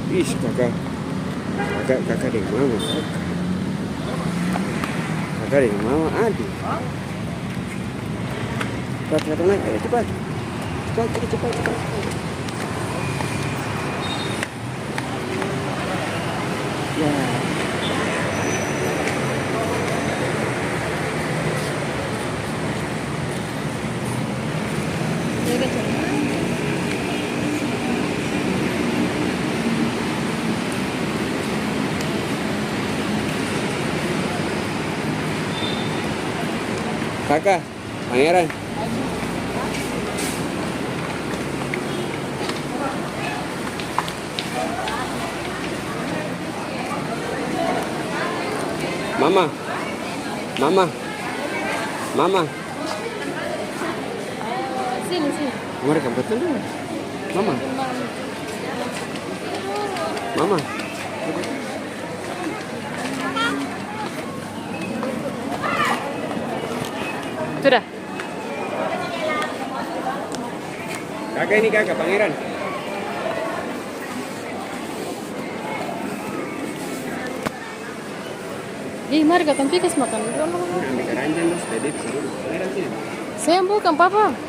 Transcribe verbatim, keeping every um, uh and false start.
Ih, kaka. Kaka, kaka deng mama. Kaka deng mama, aduh. Cepat, cepat, naik, ayo, cepat. Cepat, cepat, cepat, cepat. Ya. Kaka. Pangeran. Mama. Mama. Mama. Sini, sini. Mari, kamu betul dulu. Mama. Mama. Sudah. Kaka ini kaka, Pangeran. Ih, mari katong pi kas makan dulu. Ambil keranjang, Bos, tadi disuruh. Pangeran sini. Saya bukan, Papa.